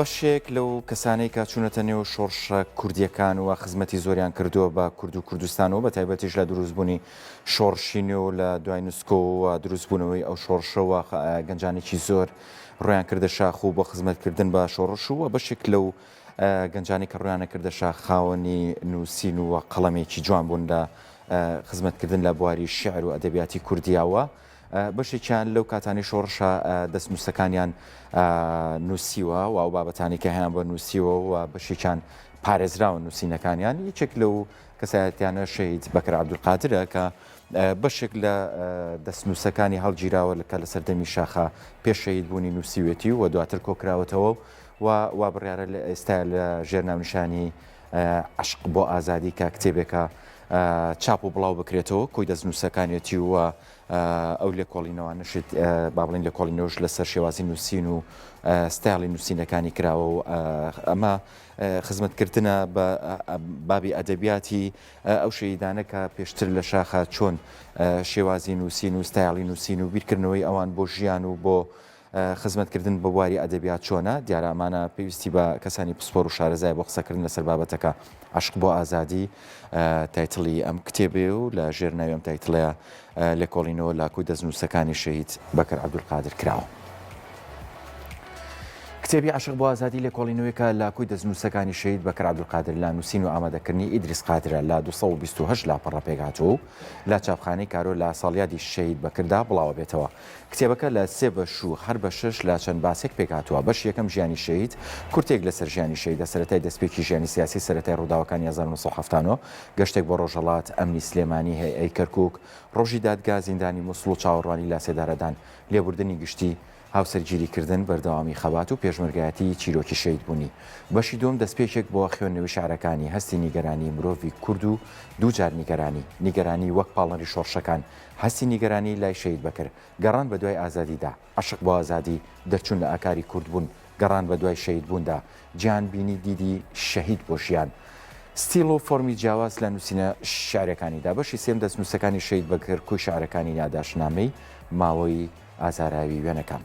بەشێک لەو کەسانەی کە چوونەتە نێو شۆڕشە کوردییەکان و خزمەتی زۆریان کردووە بە کورد و کوردستان و بە تایبەتیش لە دروستبوونی شۆڕشی نوێ و لە دوای نسکۆ و دروستبوونەوەی ئەو شۆڕشە و گەنجانێکی زۆر ڕوویان کردە شاخ و بۆ خزمەتکردن بە شۆڕش و بەشێک لەو گەنجانی کە ڕوویانە کردە شاخ خاوەنی نووسین و قەڵەمێکی جوان بوون لە خزمەتکردن لە بواری شیعر و ئەدەبیاتی کوردییەوە. بەشێکیان لەو کاتانەی شۆڕشە دەستنووسەکانیان نووسیوە و ئەو بابەتانەی کە هەیان بۆ نووسیوە و بەشێکیان پارێزراون نووسینەکانیان یەکێک لەو کەسایەتیانە شەهید بەکر عەبدولقادرە کە بەشێک لە دەستنووسەکانی هەڵگیراوە کە لە سەردەمی شاخە پێش شەهید بوونی نووسیوێتی و دواتر کۆکراوەتەوە و وا بڕیارە لە ئێستا لە ژێر ناونیشانی عەشق بۆ ئازادی کە کتێبێکە چاپ و بڵاو بکرێتەوە کۆی دەستنووسەکانیەتی و ئەو لێکۆڵینەوانەشت با بڵێین لێکۆڵینەوەش لەسەر شێوازی نووسین و ستایڵی نووسینەکانی کراوە و ئەمە خزمەتکردنە بە بابی ئەدەبیاتی ئەو شەهیدانە کە پێشتر لە شاخە چۆن شێوازی نووسین و ستایڵی نووسین و بیرکردنەوەی ئەوان بۆ ژیان و بۆ خزمەتکردن بە بواری ئەدەبیات چۆنە؟ دیارە ئەمانە پێویستی بە کەسانی پسپۆر و شارەزایە بۆ قسەکردن لەسەر بابەتەکە. عەشق بۆ ئازادی title ی ئەم کتێبەیە و لە ژێر ناوی ئەم title ەیە لێکۆڵینەوە لە کۆی دەستنووسەکانی شەهید بەکر عەبدولقادر کراوە. کتێبی عەشق بۆ ئازادی لێکۆڵینەوەیەکە لە کۆی دەستنووسەکانی شەهید بەکر عەبدولقادر لە نووسین و ئامادەکردنی ئیدریس قادرە لە 228 لاپەڕە پێکهاتووە و لە چاپخانەی کارۆ لە ساڵیادی شەهید بەکردا بڵاوەبێتەوە. کتێبەکە لە سێ بەش و هەر بەشەش لە چەند باسێک پێکهاتووە، بەشی یەکەم ژیانی شەهید، کورتەیەک لەسەر ژیانی شەهیدە، سەرەتای دەستپێکی ژیانی سیاسی، سەرەتای ڕووداوەکانی 1979، گەشتێک بۆ ڕۆژهەڵات، ئەمنی سلێمانی، هەیئەی کەرکووک، ڕۆژی دادگا، زیندانی موسڵ و چاوەڕوانی لاسێدارەدان، لێبوردنی گشتی، هاوسەرگیریکردن، بەردەوامی خەبات و پێشمەرگایەتی، چیرۆکی شەهیدبوونی. بەشی دووەم دەستپێکێک بۆ خوێندنەوەی شیعرەکانی، هەستی نیگەرانی مرۆڤی کورد و دووجار نیگەرانی، نیگەرانی وەک پاڵنەری شۆڕشەکان، هەستی نیگەرانی لای شەهید بەکر، گەڕان بە دوای ئازادیدا، عەشق بۆ ئازادی، دەرچوون لە ئاکاری کوردبوون، گەڕان بە دوای شەهیدبووندا، جیهانبینی دیدی شەهید بۆ ژیان. ستیڵ و فۆرمی جیاواز لە نووسینە شیعرەکانیدا. بەشی سێیەم دەستنووسەکانی شەهید بەکر کۆی شیعرەکانی یاداشتنامەی ماوەی ئازاراوی وێنەکان.